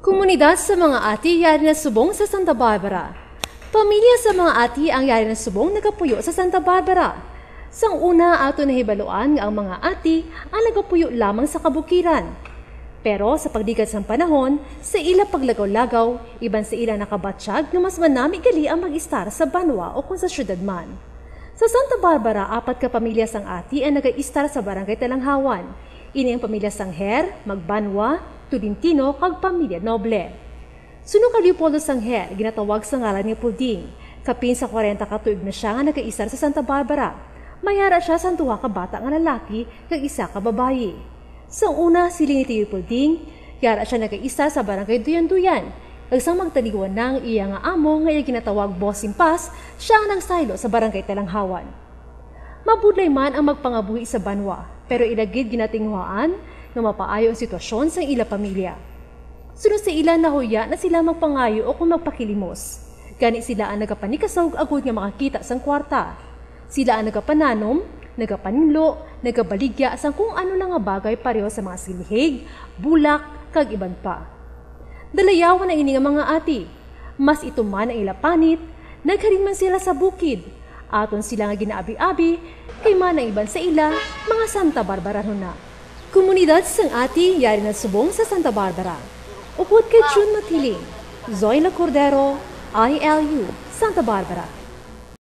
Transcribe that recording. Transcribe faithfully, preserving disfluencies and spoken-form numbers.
Komunidad sa mga Ati yari na subong sa Santa Barbara. Pamilya sa mga Ati ang yari na subong nagapuyo sa Santa Barbara. Sang una, ato nahibaluan nga ang mga Ati ang nagapuyo lamang sa kabukiran. Pero sa pagligad sang panahon, sa ila paglagaw-lagaw, iban sa ila nakabatyag nga mas manami gali ang mag-istar sa banwa o kon sa syudad man. Sa Santa Barbara, apat ka pamilya sang Ati ang nagaistar sa Barangay Talanghawan. Ini ang pamilya sang Her, Magbanwa, Tolentino, kag pamilya Noble. Suno kay Leopoldo sang Her, ginatawag sa ngalan nga Pulding. Kapin sa kwarenta ka tuig na sia nga nagaistar sa Santa Barbara. May ara sia sang duha ka bata nga lalaki kag isa ka babayi. Sang una, siling ni Tiyo Pulding, yara sia nagaistar sa Barangay Duyan-Duyan, kag sang magtaliwan na ang iya nga amo nga iya ginatawag Boss Simpas, sia ang nagsaylo sa Barangay Talanghawan. Mabudlay man ang magpangabuhi sa banwa, pero ila gid ginatinguhaan nga mapaayo ang sitwasyon sang ila pamilya. Suno sa ila, nahuya na sila magpangayo o kon magpakilimos. Gani sila ang nagapanikasog agod nga makakita sang kwarta. Sila ang nagapananom, nagapanimlo, nagabaligya sang kon ano lang nga bagay pareho sa mga silhig, bulak, kag iban pa. Dalayawan na ini nga mga Ati. Mas ito man ang ila panit, naghalin man sila sa bukid. Aton sila nga ginaabi-abi, kay man ang iban sa ila, mga Santa Barbaranhon na. Komunidad sang Ati yari na subong sa Santa Barbara. Upod kay June Matiling, Zoila Cordero, I L U, Santa Barbara.